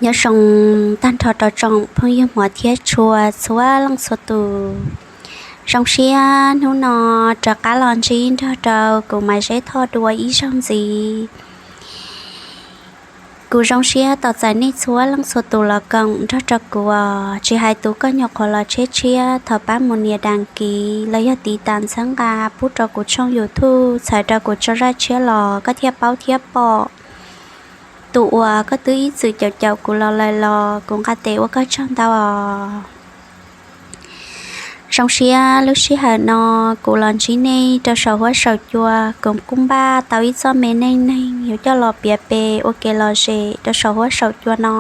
Nyob zoo tag nrho rau tsoom phooj ywg hmov thiab tshua txhua leej txhua tus. Zoo siab hnub no rov qab los ntsib nrog rau kuv Maiv Zeb Thoj dua ib zaug ntxiv. Kuv zoo siab tos txais nej txhua leej txhua tus los koom nrog rau kuv os. Tsis hais tus koj nyuam qhuav los tshiab tshiab, thov pab mus nias đăng ký los yog tiv tas ntxhab nqa pub rau kuv tshooj YouTube, txhawm rau kuv tso zaj tshiab los koj thiaj paub thiab pom. Tus uas koj twb ib txwm caum caum kuv los lawm los kuv nqa tes ua koj tsaug ntau os. Zoo siab lub sij hawm no kuv los ntsib nej rau saum huab saum cua, kuv kuj npaj tau ib txoj me neej neeg yuav coj los piav pem ua kev lom zem rau saum huab saum cua no.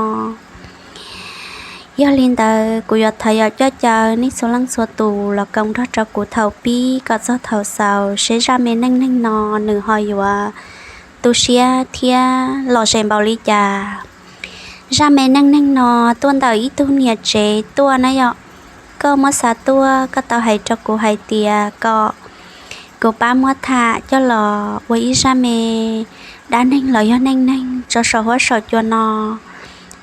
Yog li ntawd kuv yuav thov yaum coj caw nej txhua leej txhua tus los koom nrog rau kuv thaum pib kom txog thaum xaus seb zaj me neej neeg no nws ho yuav tu siab thiab lom zem npaum li cas. Zaj me neej neeg no tuaj ntawm ib tug niam tsev tuaj na yom. Koj muab xa tuaj, koj tau hais rau kuv hais tias kom kuv pab muab tham coj los ua ib zaj me dab neeg los yog neej neeg tso saum huab saum cua no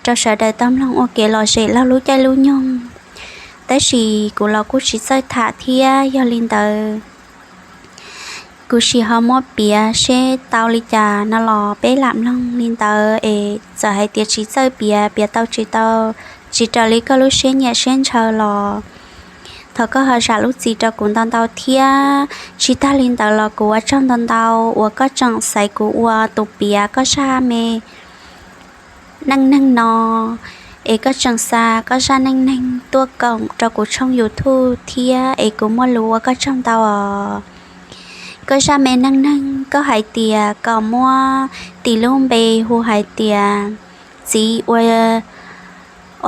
rau sawv daws tau mloog ua kev lom zem laug lub caij lub nyoog. Tab sis kuv los kuj tsis txawj tham thiab, yog li ntawd kuv sim ho muab piav seb tau li cas no los peb lam mloog li ntawd es txawm hais tias tsis txawj piav, piav tau tsis tau, tsis raws li koj lub siab nyiam siab ntshaw los thov koj ho zam lub txim rau kuv ntau ntau thiab. Tsis tag li ntawd los kuv ua tsaug ntau ntau uas koj tseem xaiv kuv ua tus piav koj zaj me neej neeg no, es koj tseem xa koj zaj neej neeg tuaj koom rau kuv tshooj YouTube thiab, es kuv muaj lus ua koj tsaug ntau os. Koj zaj me neej neeg koj hais tias kom muab tis lub npe hu hais tias txiv ua,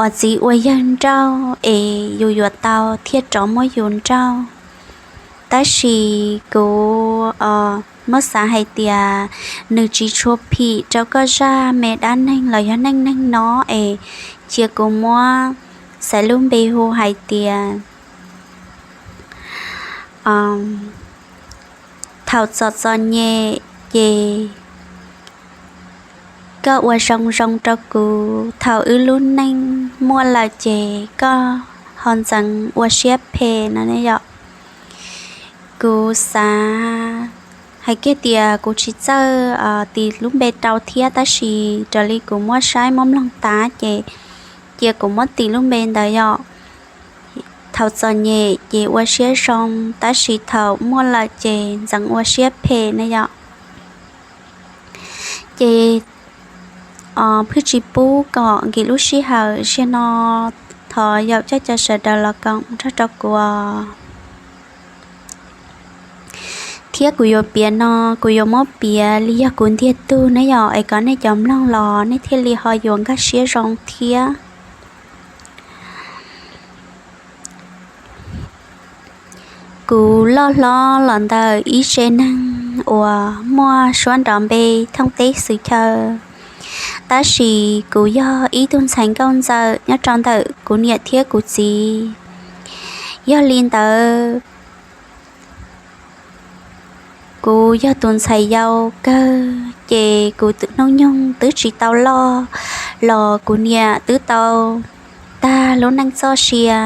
os, txiv ua yawg nrauj es yus yuav tau thiaj rov muab yus nrauj. Tab sis kuv muab xav hais tias nws tsis tshua phim rau koj zaj me dab neeg los yog neej neeg no es cia kuv muab xaiv lub npe hu hais tias thaum txom txom nyem ces koj ua zoo zoo rau kuv, thaum wb lub neej muaj lawm ces koj ho ntxeev ua siab phem no ne yom. Kuv xav hais kiag tias kuv tsis txawj tis lub npe rau thiab, tab sis raws li kuv muab saib muab mloog tas ces cia kuv muab tis lub npe ntawd yom. Thaum txom nyem ces ua siab zoo, tab sis thaum muaj lawm ces ntxeev ua siab phem ne yom. Ces phwj tsis pub kom nkim lub sij hawm ziag no, thov yaum coj caw sawv daws los koom nrog rau kuv. Thiab kuv yuav piav no, kuv yuav muab piav li yog kuv ntiag tug ne yom, es kom nej cov mloog los nej thiaj li ho yuav nkag siab zoo thiab. Kuv loj hlob los ntawm ib tse neeg uas muaj suab nrov npe thooj teb xwm chaw, tab sis kuv yog ib tug ntxhais nkauj ntxawm nyob rau ntawm kuv niam thiab kuv txiv. Yog li ntawd, kuv yog tus ntxhais yau kawg, ces kuv hnub nyoog twb tsis tau loj los kuv niam twb tau tag lub neej txoj sia,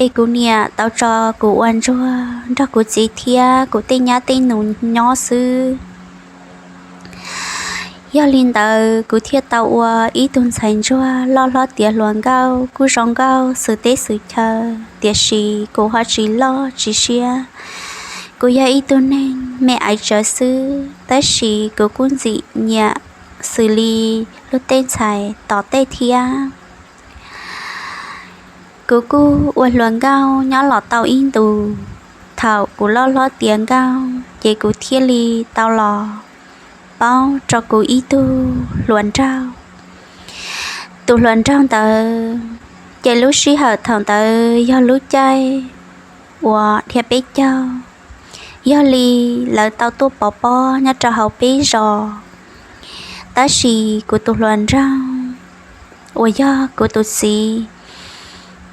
es kuv niam tau tso kuv ua ntsuag nrog kuv txiv thiab kuv tej nyab tej nus nyob xwb. Yog li ntawd kuv thiaj tau ua ib tug ntxhais ntsuag loj hlob tiav hluas nkauj kuj zoo nkauj xwm teb xwm chaw, tiam sis kuv ho tsis loj tsis siab. Kuv yog ib tug neeg me aiv tsawv xwb, tab sis kuv kuj ntxim nyiam xws li luag tej ntxhais tom tej thiab. Kuv kuj ua hluas nkauj nyob los tau ib ntus. Thaum kuv loj hlob tiav nkauj ces kuv thiaj li tau los paub rau kuv ib tug hluas nraug. Tus hluas nraug ntawd ces lub sij hawm thaum ntawd yog lub caij uas dhia peb caug, yog li lawv tau tuaj pov pob nyob rau hauv peb zos. Tab sis kuv tus hluas nraug uas yog kuv tus txiv,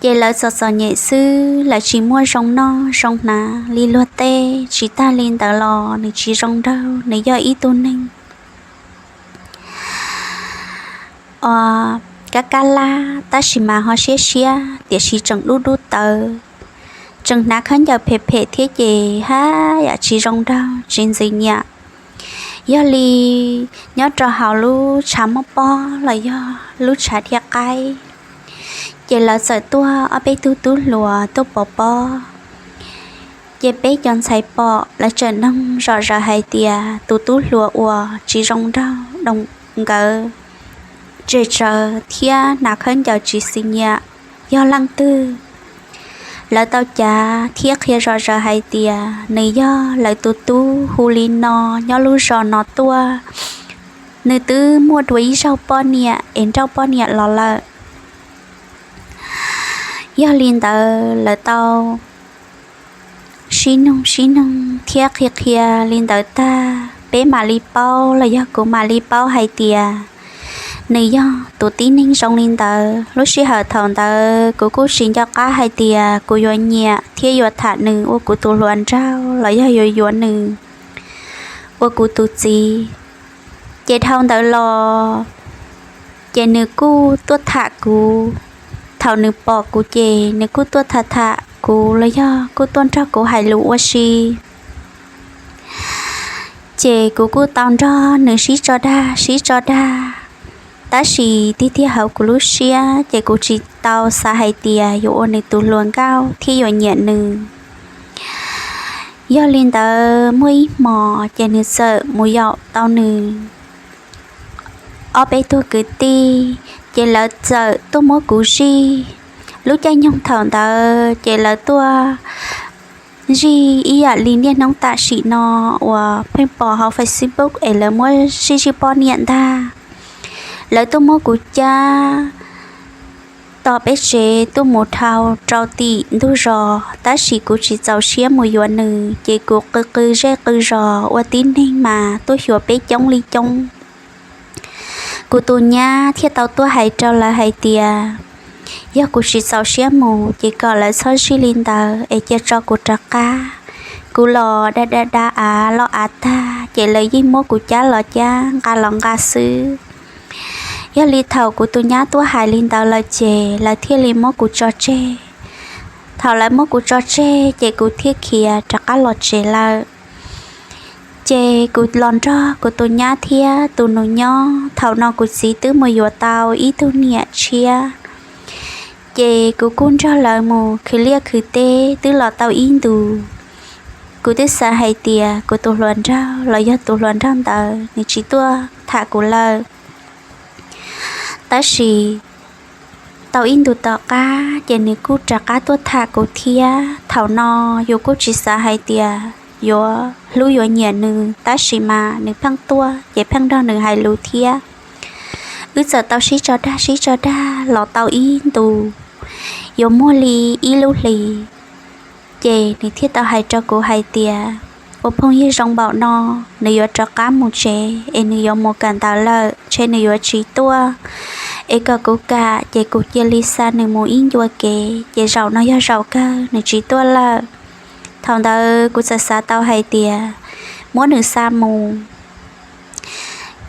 ces lawv txom txom nyem xwb, lawv tsis muaj zoo noj zoo hnav li luag tej. Tsis tag li ntawd los nws tsis zoo nraug, nws yog ib tug neeg o kab kab lab tab sis mas ho siab siab tiam sis tseem dub dub tawv, tseem hnav khaub ncaws phem phem thiab ces haj yam tsis zoo nraug tsis ntxim nyiam. Yog li nyob rau hauv lub tshav muaj pob los yog lub tshav dhia qaib, ces lawv txawm tuaj ob peb tug tub hluas tuaj pov pob. Ces peb cov ntxhais pom lawv tseem noog zom zaws hais tias tus tub hluas uas tsis zoo nraug doo nkawd tsem tsawv thiab hnav khaub ncaws tsis ntxim nyiam yog leej twg. Lawv tau cav thiab qhia zom zaws hais tias nws yog lawv tus tub hu li no, nyob lub zos no tuaj, nws twb muaj dua ib zaug poj niam es nrauj poj niam los lawm. Yog li ntawd lawv tau sib nug sib nug thiab qhia qhia li ntawd tag, peb mam li paub los yog kuv mam li paub hais tias nws yog tus tib neeg zoo li ntawd. Lub sij hawm thaum ntawd kuv kuj tsis nco qab hais tias kuv yuav nyiam thiab yuav tham nws ua kuv tus hluas nraug los yog yuav yuav nws ua kuv tus txiv. Ces dhau ntawd los ces nws kuj tuaj tham kuv. Thaum nws pom kuv ces nws kuj tuaj tham tham kuv los yog kuj tuaj nrog kuv hais lus ua si. Ces kuv kuj tau nrog nws sib tso dag sib tso dag, tab sis tiag tiag hauv kuv lub siab ces kuv tsis tau xav hais tias yuav ua nws tus hluas nkauj thiab yuav nyiam nws. Yog li ntawd muaj ib hmos ces nws txawm mus yaum tau nws ob peb tug kwv tij, ces lawv txawm tuaj muab kuv zij. Lub caij nyoog thaum ntawd ces lawv tuaj zij ib yam li niaj hnub tam sim no uas pheej pom hauv Facebook es lawv muab zij zij poj niam ntag. Lawv tuaj muab kuv cab tom peb tsev tuaj mus dhau rau tim ntug zos, tab sis kuv tsis txaus siab mus yuav nws ces kuv qw qw zej qw zos ua tib neeg mas tuaj xyuas peb coob li coob. Kuv tus nyab thiaj tau tuaj hais rau lawv hais tias yog kuv tsis txaus siab mus ces kom lawv txhob zij li ntawd es cia tso kuv rov qab. Kuv los da da da av los av tag ces lawv yeej muab kuv cab los cab nqa los nqa xwb. Yog li thaum kuv tus nyab tuaj hais li ntawd lawm ces lawv thiaj li muab kuv tso tseg. Thaum lawv muab kuv tso tseg ces kuv thiaj khiav rov qab los tsev lawm. Ces kuv los nrog kuv tus nyab thiab tus nus nyob. Thaum no kuv txiv twb mus yuav tau ib tug niam tshiab, ces kuv kuj nrog lawv mus khwv liaj khwv teb twb los tau ib ntus. Kuv twb xav hais tias kuv tus hluas nraug los yog tus hluas nraug ntawd nws tsis tuaj tham kuv lawm. Tab sis tau ib ntus tom qab ces nws kuj rov qab tuaj tham kuv thiab. Thaum no yus kuj tsis xav hais tias yuav hlub yuav nyiam nws, tab sis mas nws pheej tuaj ces pheej nrog nws hais lus thiab. Wb txawm tau sib tso dag sib tso dag los tau ib ntus, yuav muaj li ib lub hlis, ces nws thiaj tau hais rau kuv hais tias ua phooj ywg zoo npaum no, nws yuav rov qab mus tsev es nws yuav mus kawm ntawv lawm, ntshe nws yuav tsis tuaj, es kom kuv kam ces kuv cia li xa nws mus ib ncua kev ces zaum no yog zaum kawg nws tsis tuaj lawm. Thaum ntawd kuv txawm xav tau hais tias muab nws xa mus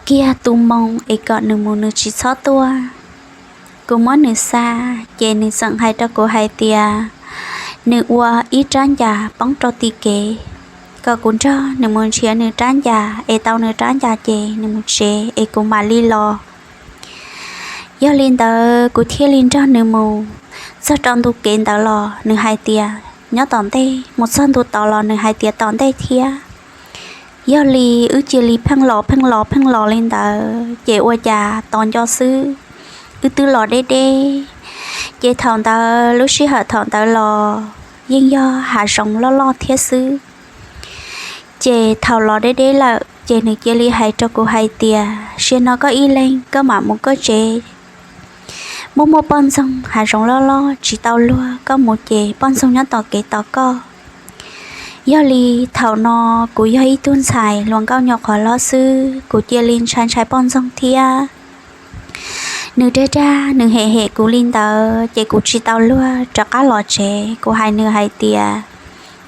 kiag tu moo es kom nws mus nws tsis txhob tuaj. Kuv muab nws xa, ces nws txawm hais rau kuv hais tias nws ua ib rab ncas poob rau tim kev, kom kuv nrog nws mus nrhiav nws rab ncas es tau nws rab ncas ces nws mus tsev es kuv mam li los. Yog li ntawd kuv thiaj li nrog nws mus. Txog rau ntu kev ntawd los nws hais tias nyob tom ntej, mus txog ntu tod los nws hais tias tom ntej thiab. Yog li wb cia li pheej los pheej los pheej los li ntawd ces ua cas tos nco xwb, wb twb los deb deb. Ces thaum ntawd lub sij hawm thaum ntawd los yeej yog hav zoov loj loj thiab xwb. Ces thaum los deb deb lawm ces nws cia li hais rau kuv hais tias sia no koj ib leeg koj mam mus koj tsev, muaj muaj poj ntxoog hav zoov loj loj tsis tau luag, koj mus ces poj ntxoog nyob tom kev tos koj. Yog li thaum no kuv yog ib tug ntxhais hluas nkauj nyuam qhuav hlob xwb, kuv cia li ntshai ntshai poj ntxoog thiab. Nws dag dag nws hem hem kuv li ntawd ces kuv tsis tau luag rov qab los tsev. Kuv hais nws hais tias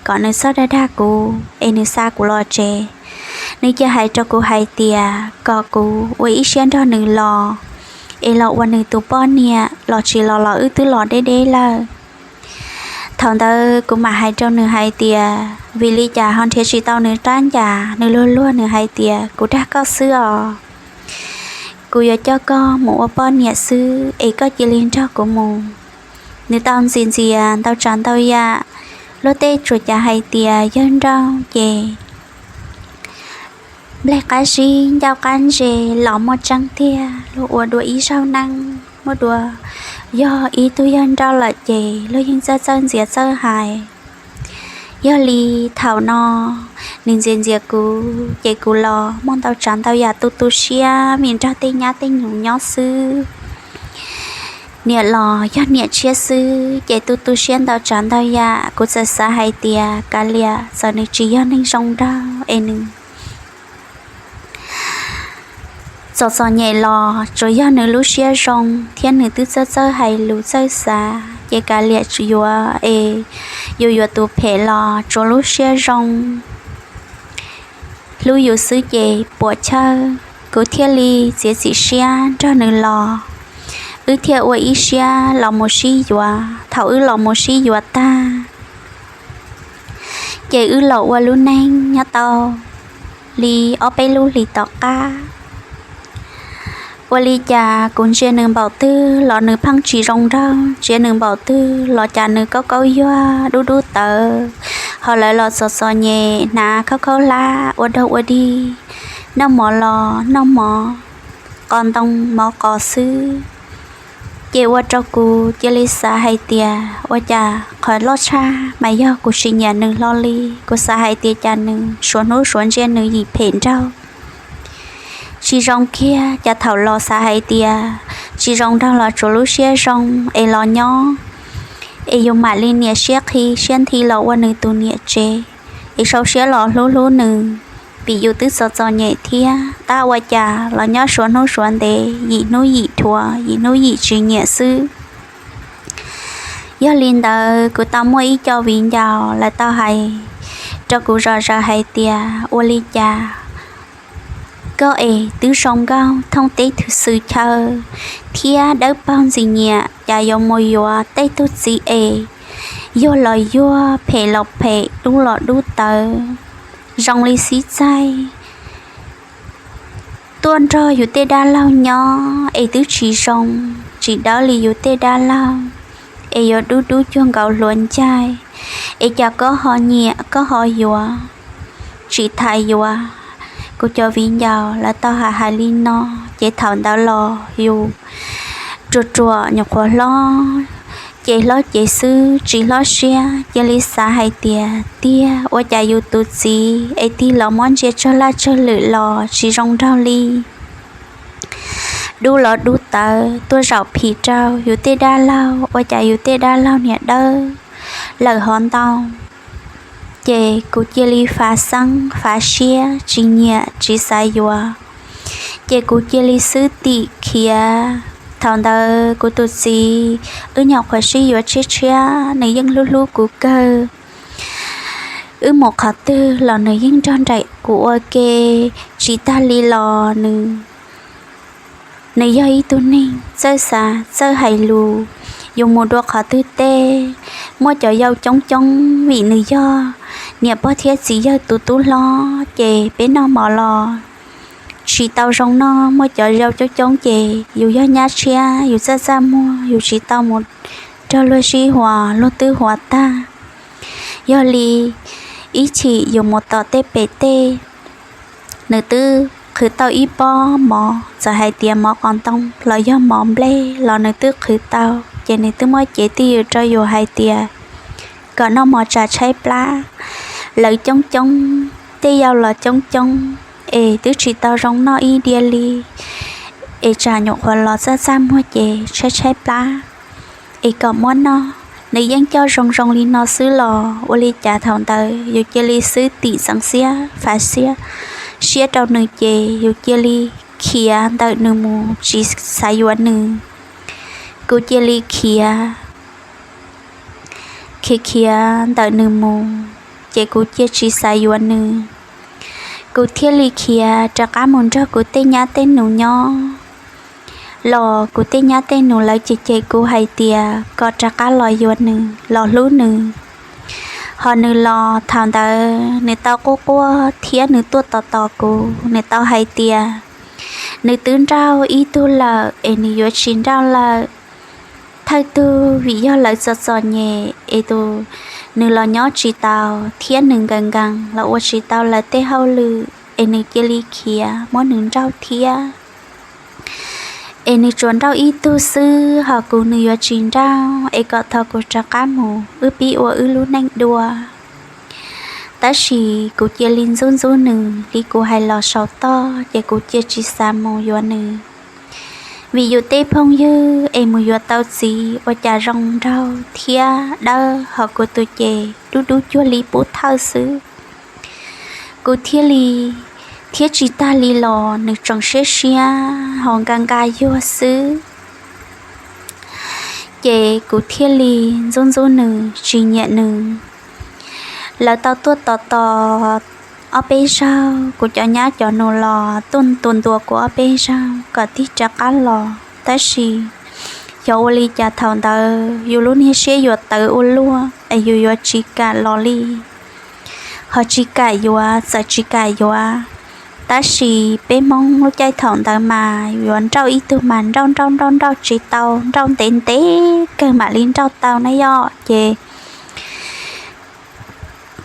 kom nws txhob dag dag kuv es nws xa kuv los tsev. Nws cia hais rau kuv hais tias kom kuv ua ib siab nrog nws los, es los ua nws tus poj niam los tsis los los wb twb los deb deb lawm. Thaum ntawd kuv mam hais rau nws hais tias vim li cas ho nrhiav tsis tau nws rab ncas, nws luag luag nws hais tias kuv dag koj xwb os, kuv yuav coj koj mus ua poj niam xwb es koj cia li nrog kuv mus. Nws tau ntxias ntxias ntau tsav ntau yam, luag tej tsuas cav hais tias yawg nrauj ces nplej qab zib ncauj qab ntse los muaj tseeb tiag, luag ua dua ib zaug neej muaj dua yog ib tug yawg nrauj lawm ces luag yeej txawj txawj ntxias txawj hais. Yog li thaum no nws ntxias ntxias kuv ces kuv los muaj ntau tsav ntau yam tu tu siab vim nrog tej nyab tej nus nyob xwb. Niam los yog niam tshiab xwb ces tu tu siab ntau tsav ntau yam, kuv txawm xav hais tias kav liam txawm nws tsis yog neeg zoo nraug es nws txom txom nyem los tsuas yog nws lub siab zoo thiab nws twb txawj txawj hais lus txawj xav ces kav liam yuav es yus yuav tus phem los tsuas lub siab zoo hlub yus xwb ces puas chawj. Kuv thiaj li txiav txim siab nrog nws los, wb thiaj ua ib siab los mus sib yuav. Thaum wb los mus sib yuav tag ces wb los ua lub neej nyob tau li ob peb lub hlis tom qab. Ua li cas kuv ntsia nws npaum twg los nws pheej tsis zoo nraug, ntsia nws npaum twg los cas nws kaub kaub yuag dub dub tawv, ho lawv los txom txom nyem hnav khaub khaub hlab ua dog ua dig, noj mov los noj mov qos ntoo mov qos xwb. Ces ua rau kuv cia li xav hais tias ua cas qhov loj tshaj mas yog kuv tsis nyiam nws hlo li. Kuv xav hais tias cas nws suav hnub suav ntsia nws yim phem nraug tsis zoo kiag, cas thaum los xav hais tias tsis zoo nraug los tsuas lub siab zoo es los nyob, es yus mam li niam siab qhi siab nthi los ua nws tus niam tsev, es sau siab los hlub hlub nws, vim yus twb txom txom nyem thiab. Tab ua cas los nyob suav hnub suav ntev, yim hnub yim dhuav, yim hnub yim tsis nyiam xwb. Yog li ntawd kuv tau muaj ib co viv ncaus lawv tau hais rau kuv zom zaws hais tias ua li cas koj es twb zoo nkauj thooj teb xws chaw thiab dawb paug ntxim nyiam, cas yuav mus yuav tej tug txiv es yuag los yuag, phem los phem, dub los dub tawv, zoo li xib txaij tuaj nrog yus tej dab laug nyob es twb tsis zoo, tsis dawb li yus tej dab laug, es yuav dub dub cuag nkaus hluav ncaig, es cas koj ho nyiam koj ho yuav, tsis thaiv yuav. Kuv cov viv ncaus lawv tau hais hais li no, ces thaum ntawd los yus ruam ruam nyuam qhuav hlob, ces hlob cev xwb tsis hlob siab, cia li xav hais tias tiag ua cas yus tus txiv es tig los muab ntsia tsawg laj tsawg lwm los tsis zoo nraug li. Dub los dub tawv tuaj zaum phim rau yus tej dab laug, ua cas yus tej dab laug niam dawb lawm hov ntau. Ces kuv cia li fav xeeb fav siab tsis nyiam tsis xav yuav, ces kuv cia li xwb tim khiav. Thaum ntawd kuv tus txiv wb nyuam qhuav sib yuav tshiab tshiab, nws yeej hlub hlub kuv kawg. Wb mus qhov twg los nws yeej nrog nraim kuv ua ke. Tsis tag li los nws, nws yog ib tug neeg txawj xav txawj hais lus. Yus mus dua qhov twg tej, muaj cov yau coob coob, vim nws yog niam pog thiab txiv yawg tus tub hlob, ces peb noj mov los tsis tau zoo noj, muaj cov yau coob coob ces yus yog nyab tshiab yus txaj txaj muag yus tsis tau mus nrog luag sib huas, luag twb huas tag. Yog li ib chim yus mus tom tej pem tej, nws twb qhwv tau ib pob mov, txawm hais tias mov qos ntoo los yog mov nplej los nws twb qhwv tau, ces nws twb muab cev twj ywm rau yus hais tias kom noj mov tsam tshaib plab. Lawv coob coob, tej yau los coob coob, es twb tsis tau zoo noj ib diav li, es tsam nyuam qhuav los txaj txaj muag ces tshaib tshaib plab, es kom muab noj. Nws yeej coj zoo zoo li no xwb los ua li cas thaum ntawd yus cia li xwb tim txeev xiab fav xiab siab rau nws ces yus cia li khiav ntawm nws mus tsis xav yuav nws. Kuv cia li khiav, khiav khiav ntawm nws mus, ces kuv cia tsis xav yuav nws. Kuv thiaj li khiav rov qab mus nrog kuv tej nyab tej nus nyob. los kuv tej nyab tej nus lawv cem cem kuv hais tias kom rov qab los yuav nws los hlub nws. Ho nws los thaum ntawd nws tau quaj quaj thiab nws tuaj tos tos kuv, nws tau hais tias nws twb nrauj ib tug lawm es nws yuav tsis nrauj lawm. Thawj tug vim yog lawv txom txom nyem es tus nws los nyob tsis tau thiab nws nkees nkees los ua tsis tau lawv tej hauj lwm es nws cia li khiav muab nws nrauj thiab. Es nws tsuas nrauj ib tug xwb, ho kuv nws yuav tsis nrauj, es kom thov kuv rov qab mus wb pib ua wb lub neej dua. Tab sis kuv cia li ntxub ntxub nws li kuv hais los saum toj, ces kuv cia tsis xav mus yuav nws. Vim yus tej phooj ywg es mus yuav tau txiv ua cas zoo nraug thiab dawb, ho kuv tus ces dub dub cuag li pub thawj xwb. Kuv thiaj li, thiab tsis tag li los nws tseem siab siab ho nka nka yuag xwb. Ces kuv thiaj li ntxub ntxub nws tsis nyiam nws. Lawv tau tuaj tos tos ob peb zaug, kuv cov nyab cov nus los tuaj ntuas ntuas kuv ob peb zaug kom tig rov qab los, tab sis xyov ua li cas thaum ntawd yus lub niag siab yuav tawv ua luaj es yus yuav tsis kam los li. Ho tsis kam yuav txawm tsis kam yuav, tab sis peb Hmoob lub caij thaum ntawd mas yuav nrauj ib tug mas nrauj nrauj nrauj nrauj tsis tau, nrauj ntev ntev kawg mam li nrauj tau na yom. Ces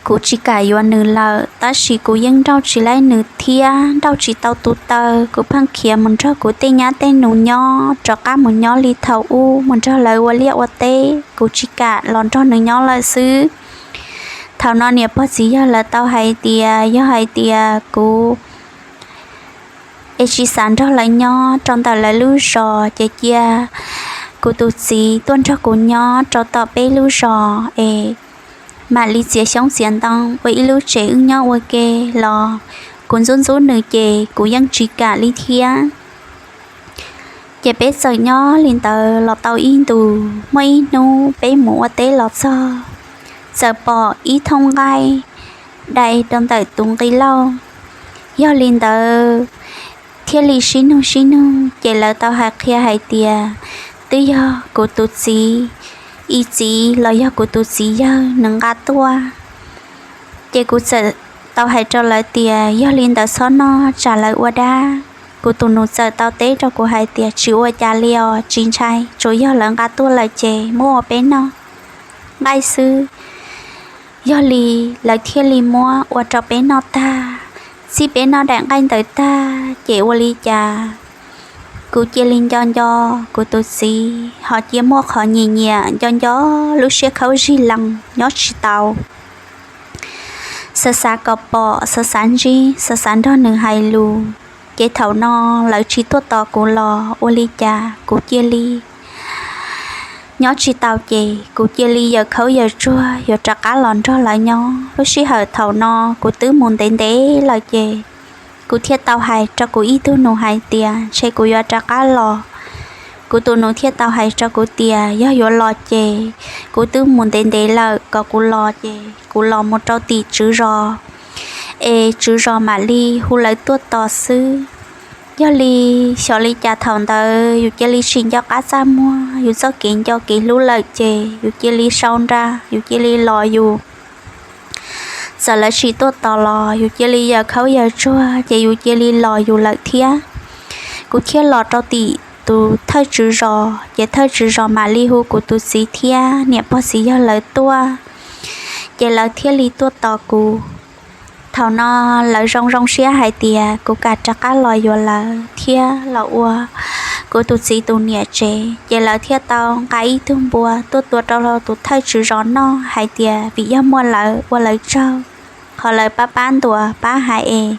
kuv tsis kam yuav nws lawm, tab sis kuv yeej nrauj tsis laib nws thiab nrauj tsis tau tus taw. Kuv pheej khiav mus nrog kuv tej nyab tej nus nyob, rov qab mus nyob li thaum ub, mus nrog lawv ua liaj ua teb, kuv tsis kam los nrog nws nyob lawm xwb. Thaum no niam pog txiv yawg lawv tau hais tias yog hais tias kuv es tsis xav nrog lawv nyob rau ntawm lawv lub zos, ces cia kuv tus txiv tuaj nrog kuv nyob rau tom peb lub zos es mam li txiav xyoob txiav ntoo ua ib lub tsev wb nyob ua ke los. Kuv ntxub ntxub nws ces kuv yeej tsis kam li thiab. Ces peb txawm nyob li ntawd los tau ib ntus, muaj ib hnub peb mus ua teb los txog, txawm pom ib thooj nqaij dai rau ntawm tus nqi lauj. Yog li ntawd thiaj li sib nug sib nug, ces lawv tau hais qhia hais tias twb yog kuv tus txiv ib txiv los yog kuv tus txiv yawg nws nqa tuaj. Ces kuv txawm tau hais rau lawv tias yog li ntawd txhob noj tsam lawv ua dab. Kuv tus nus txawm tau teb rau kuv hais tias tsis ua cas li os, tsis ntshai, tsuas yog lawv nqa tuaj lawm ces muab ua peb noj nqaij xwb. Yog li lawv thiaj li muab ua rau peb noj tag. Txij peb noj daim nqaij ntawd tag ces ua li cas kuv cia li nco nco kuv tus txiv, ho cia muaj qhov nyiam nyiam nco nco, lub siab khaub zig lees nyob tsis tau. Xav xav kom pom, xav xav ntsib, xav xav nrog nws hais lus. Ces thaum no lawv tsis tuaj tos kuv los ua li cas kuv cia li nyob tsis tau, ces kuv cia li yawm khaub yawm tsuag yuav rov qab los nrog lawv nyob. Lub sij hawm thaum no kuv twb mus ntev ntev lawm, ces kuv thiaj tau hais rau kuv ib tug nus hais tias ntshe kuv yuav rov qab los. Kuv tus nus thiaj tau hais rau kuv tias yog yuav los ces kuv twb mus ntev ntev lawm, kom kuv los ces kuv los mus rau tim tswv zos, es tswv zos mam li hu lawv tuaj tos xwb. Yog li xyov li cas thaum ntawd yus cia li tsis nco qab txaj muag, yus txoj kev nco kev hlub lawm ces yus cia li sau nra, yus cia li los yus. Txawm lawv tsis tuaj tos los yus cia li yawm khaub yawm tsuag, ces yus cia li los yus lawm thiab. Kuv thiaj los rau tim tus thawj tswv zos, ces thawj tswv zos mam li hu kuv tus txiv thiab niam pog txiv yawg lawv tuaj, ces lawv thiaj li tuaj tos kuv. Thaum no lawv zoo zoo siab hais tias kuv kam rov qab los yuav lawv thiab los ua kuv tus txiv tus niam tsev, ces lawv thiaj tau nqa ib tug npua tuaj tua rau tus thawj tswv zos noj hais tias vim yog muaj lawv ua lawv tsaug, qhov lawv pab pab ntuas pab hais es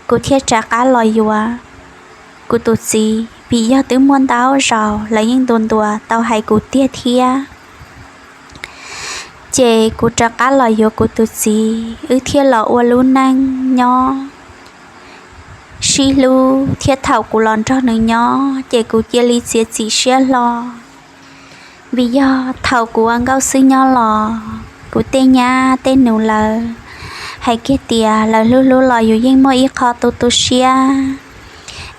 kuv thiaj rov qab los yuav kuv tus txiv, vim yog twb muaj ntau zaus lawv yeej ntuas ntuas tau hais kuv tiag thiab. Ces kuv rov qab los yuav kuv tus txiv, wb thiaj los ua lub neej nyob sib hlub thiab. Thaum kuv los nrog nws nyob ces kuv cia li txiav txim siab hlo, vim yog thaum kuv ua nkauj xwb nyob los kuv tej nyab tej nus lawv hais kiag tias lawv hlub hlub los yus yeej muaj ib qho tu tu siab,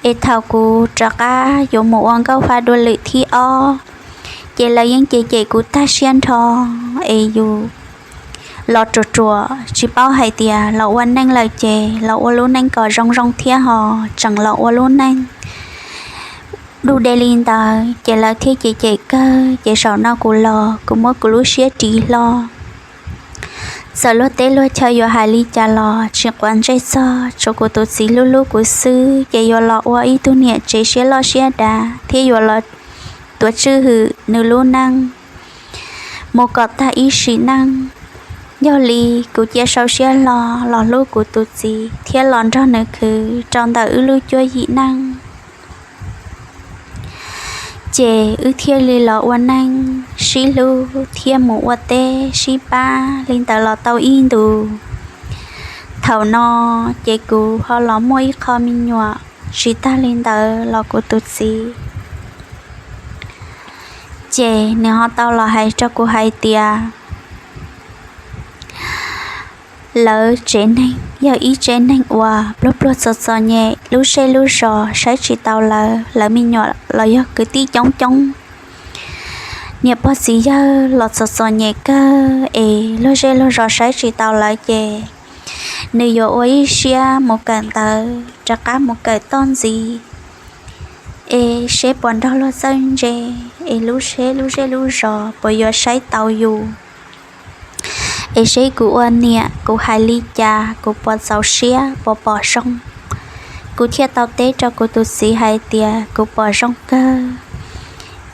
Es thaum kuv rov qab yuav mus ua nkauj fa dua lwm thib ob, ces lawv yeej cem cem kuv tag siab nrho, es yus los ruam ruam tsis paub hais tias los ua neej lawm ces los ua lub neej kom zoo zoo thiab ho tseem los ua lub neej dub deb li ntawd, ces lawv thiaj cem cem kawg. Ces zaum no kuv los kuv muab kuv lub siab ris hlo. Txawm luag teb luag chaw yuav hais li cas los tsis quav ntsej txog, tsuas kuv tus txiv hlub hlub kuv xwb, ces yuav los ua ib tug niam tsev siab loj siab dav thiab yuav los tuav tswj hwm nws lub neej mus kom tag ib sim neej. Yog li kuv cia sau siab hlo los hlub kuv tus txiv thiab los nrog nws khwv rau ntawm wb lub cuab yim neej. Ces wb thiaj li los ua neej sib hlub thiab mus ua teb sib pab li ntawd los tau ib ntus. Thaum no ces kuv ho los muaj ib qho me nyuam, tsis tag li ntawd los kuv tus txiv ces nws ho tau los hais rau kuv hais tias lawv tsev neeg yog ib tsev neeg uas pluag pluag txom txom nyem, lub zej lub zos saib tsis taus lawv, lawv me nyuam los yog kwv tij coob coob. Niam pog txiv yawg los txom txom nyem kawg es luag zej luag zos saib tsis taus lawv ces nws yuav ua ib siab mus kawm ntawv rov qab mus kawm toj ntxiv es seb puas nrog luag txawj ntse, es lub seb lub zej lub zos puas yuav saib taus yus, es seb kuv ua niam kuv hais li cas kuv puas txaus siab puas pom zoo. Kuv thiaj tau teb rau kuv tus txiv hais tias kuv pom zoo kawg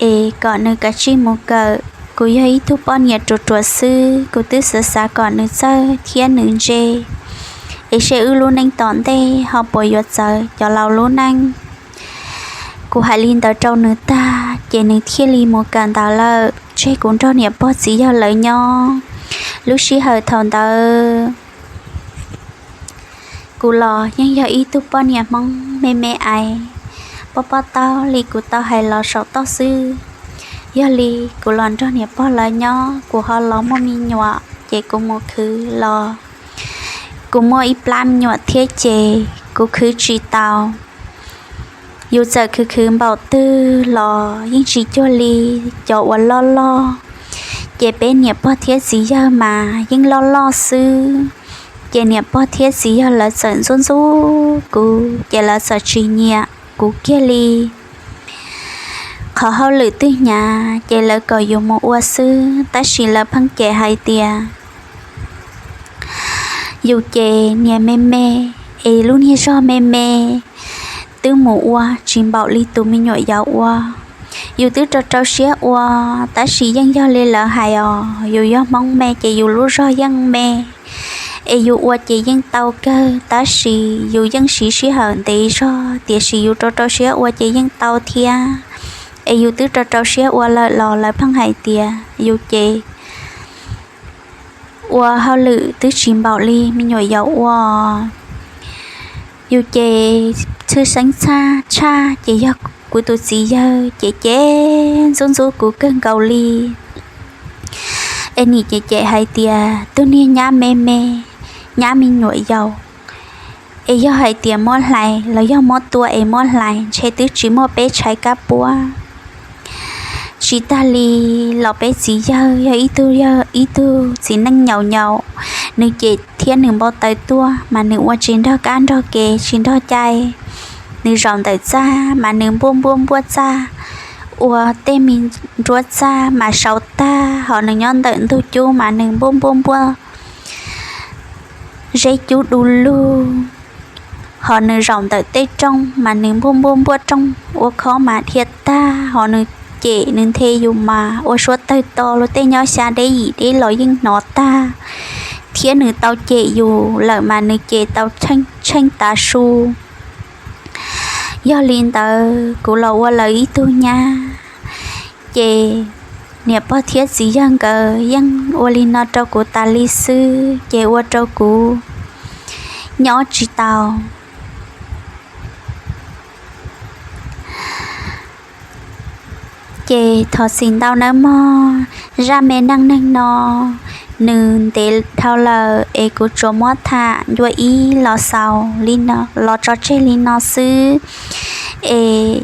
es kom nws kav tsij mus kawm. Kuv yog ib tug poj niam ruam ruam xwb, kuv twb xav xav kom nws txawj thiab nws ntse, es seb wb lub neej tom ntej ho puas yuav txawv cov laus lub neej. Kuv hais li ntawd rau nws tag ces nws thiaj li mus kawm ntawv lawm, tseg kuv nrog niam pog txiv yawg lawv nyob. Lub sij hawm thaum ntawd kuv los yeej yog ib tug poj niam Hmoob me me aiv, pob pob taub li kuv tau hais los saum toj xwb. Yog li kuv los nrog niam pog lawv nyob, kuv ho los muaj me nyuam ces kuv mus khwv los kuv muaj ib plab me nyuam thiab ces kuv khwv tsis tau. Yus txawm khwv khwv npaum twg los yeej tsis cuag li cov uas loj loj, ces peb niam pog thiab txiv yawg mas yeej loj loj xwb. Ces niam pog thiab txiv yawg lawv txawm ntxub ntxub kuv, ces lawv txawm tsis nyiam kuv kiag li. Qhov hauj lwm twg hnyav ces lawv kom yus mus ua xwb, tab sis lawv pheej cem hais tias yus ces niag me me, es lub niag zog me me, twb mus ua tsis npaum li tus me nyuam yaus ua. Yus twb rau rau siab ua, tab sis yeej yog li lawv hais os, yus yog Hmoob me ces yus lub zog yeej me, es yus ua ces yeej tau kawg, tab sis yus yeej siv sij hawm ntev zog, tiam sis yus rau rau siab ua ces yeej tau thiab. Es yus twb rau rau siab ua lawm los lawv pheej hais tias yus ces ua hauj lwm twb tsis npaum li me nyuam yaus ua. Yus ces tshwj xeeb txhaj tshaj ces yog kuv tus txiv yawg ces cem ntxub ntxub kuv kawg nkaus li. Es nim ces cem hais tias tus niag nyab me me, nyab me nyuam yaus, es yog hais tias muab hlais los yog muab tua es muab hlais ntshe twb tsis muaj peb tshais kab puab. Tsis tag li los peb txiv yawg yog ib tug, yog ib tug txiv neej nyaum nyaum, nws cem thiab nws npau taws tuaj mas nws ua tsis nrog kab nrog ke tsis nrog cai. Nws zaum ntawm txaj mas nws npuaj npuaj npuaj txaj, ua tej me nruab txaj mas sau tag, ho nws nyob ntawm ntug cub mas nws npuaj npuaj npuaj zeb cub du lug. Ho nws zaum ntawm tej rooj mas nws npuaj npuaj npuaj rooj, ua khob mas dhia tag, ho nws cem nws nthe yus mas ua suab tawg to, luag tej nyob xya deb yim deb los yeej hnov tag. Thiab nws tau cem yus lawm mas nws cem tau tsheej tav su. Yog li ntawd kuv los ua lawv ib tug nyab, ces niam pog thiab txiv yawg nkawd yeej ua li no rau kuv tas li xwb, ces ua rau kuv nyob tsis tau. Ces thov txim ntau nawb mog, zaj me neej neeg no nws ntev dhau lawm es kuv tsuas muab tham ncua ib los xaus li no, los tso tseg li no xwb es